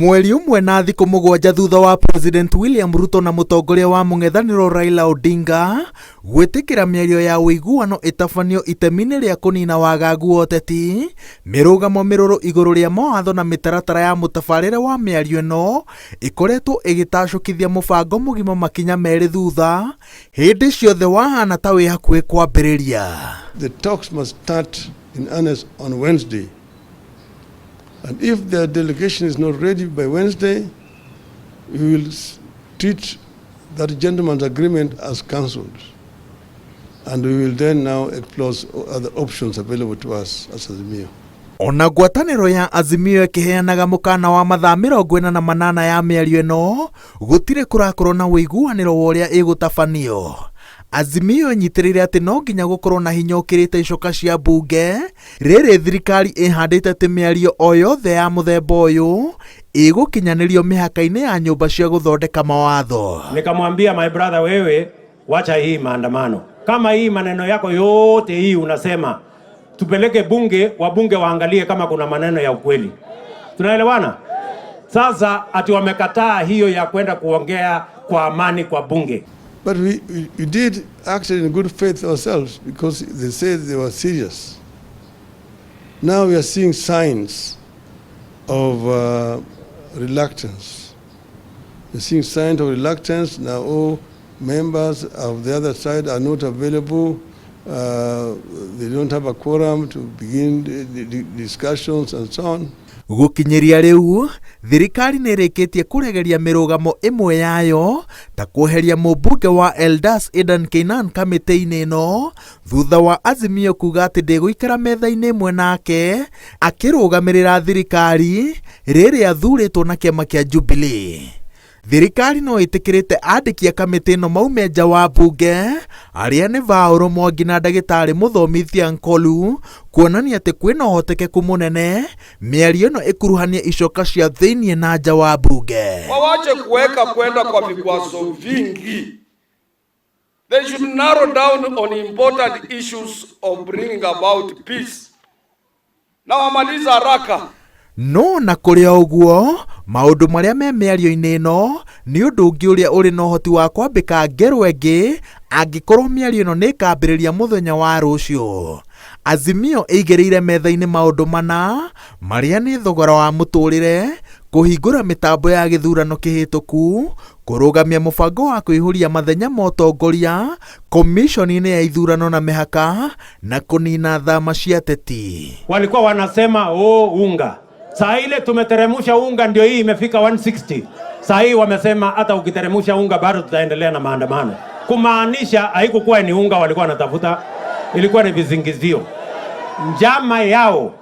Mweri ũmwe na thikũ mũgwanja thutha wa President William Ruto na mũtongoria wa mũng'ethanĩro Raila Odinga gwĩtĩkĩra mĩario ya ũiguano ĩtabanio itemi-inĩ rĩa kũnina wagagu wa ũteti, mĩrũgamo mĩrũrũ igũrũ rĩa mawatho na mĩtaratara ya mũtabarĩre wa mĩario ĩno ĩkoretwo ĩgĩtacũkithia mũbango mũgima makinya merĩ thutha, hĩndĩ ciothe wahana ta wĩ hakuhĩ kwambĩrĩria. The talks must start in earnest on Wednesday. And if the delegation is not ready by Wednesday, we will treat that gentleman's agreement as cancelled. And we will then now explore other options available to us as Azimio. Ona ngwatanĩro ya Azimio ĩkĩheanaga mũkana wa mathaa 48 ya mĩario ĩno, gũtirĩ kũrakorwo na ũiguanĩro wa ũrĩa ĩgũtabanio. Azimio ĩnyitĩrĩire atĩ no nginya gũkorwo na hinya ũkĩrĩte icoka cia mbunge, rĩrĩ thirikari ĩhandĩte atĩ mĩario o yothe ya mũthemba ũyũ ĩgũkinyanĩrio mĩhaka-inĩ ya nyũmba cia gũthondeka mawatho. Nikamwambia, "My brother, wewe wacha hii maandamano. Kama hii maneno yako yote hii unasema, tupeleke bunge, wabunge waangalie kama kuna maneno ya ukweli." Tunaelewana? Sasa ati wamekataa hiyo ya kwenda kuongea kwa amani kwa bunge. But we did act in good faith ourselves because they said they were serious. Now we are seeing signs of reluctance. We're seeing signs of reluctance. Now, all members of the other side are not available. They don't have a quorum to begin the discussions and so on. Gũkinyĩria rĩu, thirikari nĩ ĩrĩkĩtie kũregeria mĩrũgamo ĩmwe yayo ta kweheria mũmbunge wa Eldas Adan Keynan kamĩtĩ-inĩ ĩno thutha wa Azimio kuga atĩ ndĩgũikara metha-inĩ ĩmwe nake akĩrũgamĩrĩra thirikari rĩrĩa athurĩtwo na kĩama kĩa Jubilee. Thirikari no ĩtĩkĩrĩte andĩki a kamĩtĩ ĩno maume nja wa mbunge arĩa nĩ Vaũrũ Mwangi na ndagĩtarĩ Mũthomithia Nkolu, kuonania atĩ kwĩna ũhotekeku mũnene mĩario ĩno ĩkuruhanie icoka cia thĩiniĩ na nja wa mbunge. Wawache kuweka kwenda kwa vikwazo vingi. They should narrow down on important issues of bringing about peace. Na wamaliza haraka. No na kũrĩ o ũguo, maũndũ marĩa me mĩario-inĩ ĩno nĩ ũndũ ũngĩ ũrĩa ũrĩ na ũhoti wa kwambĩka ngerwa ĩngĩ angĩkorwo mĩario ĩno nĩ ĩkambĩrĩria mũthenya wa rũciũ. Azimio ĩigĩrĩire metha-inĩ maũndũ mana marĩa nĩ thogora wa mũtũrĩre, kũhingũra mĩtambo ya gĩthurano kĩhĩtũku, kũrũgamia mũbango wa kũihũria mathenya ma ũtongoria komishoni-inĩ ya ithurano na mĩhaka, na kũnina thama cia ateti. Walikuwa wanasema, "Oh, unga." Saa ile tumeteremusha unga, ndio hii imefika 160. Saa hii wamesema hata ukiteremusha unga bado tutaendelea na maandamano. Kumaanisha haikukuwa ni unga walikuwa wanatafuta, ilikuwa ni visingizio. Njama yao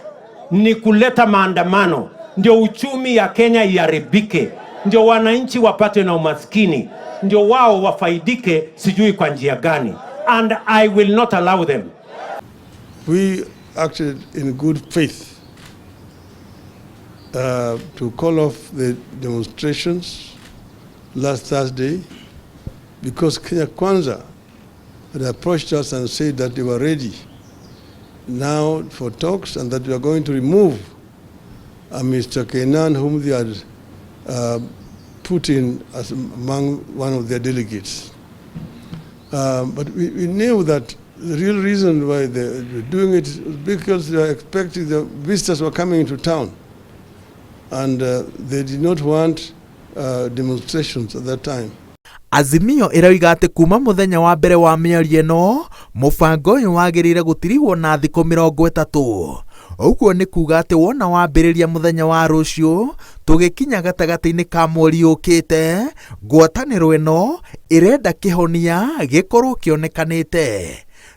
ni kuleta maandamano ndio uchumi ya Kenya iharibike, ndio wananchi wapate na umaskini, ndio wao wafaidike, sijui kwa njia gani. And I will not allow them. We acted in good faith to call off the demonstrations last Thursday because Kenya Kwanza had approached us and said that they were ready now for talks and that we are going to remove Mr. Keynan, whom they had put in as among one of their delegates. But we knew that the real reason why they were doing it was because they were expecting the visitors were coming into town. And they did not want demonstrations at that time. Azimio ĩroiga atĩ kuma mũthenya wa mbere wa mĩario ĩno, mũbango ũyũ wagĩrĩire gũtirihwo na thikũ 30. Ũguo nĩ kuga atĩ wona wambĩrĩria mũthenya wa rũciũ tũgĩkinya gatagatĩ-inĩ ka mweri ũkĩte, ngwatanĩro ĩno ĩrenda kĩhonia gĩkorwo kĩonekanĩte.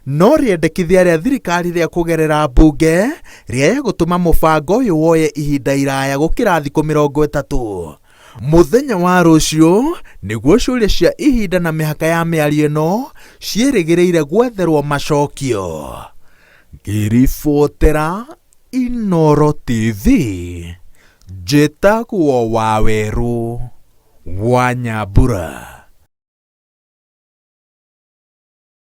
No rĩendekithia rĩa thirikari rĩa kũgerera mbunge rĩaya gũtũma mũbango ũyũ woye ihinda iraya gũkĩra thikũ 30. Mũthenya wa rũciũ nĩguo ciũria cia ihinda na mĩhaka ya mĩario ĩno ciĩrĩgĩrĩire gwetherwo macokio. Ngĩribotera Inooro TV, njĩtagwo Wawerũ wa Nyambura.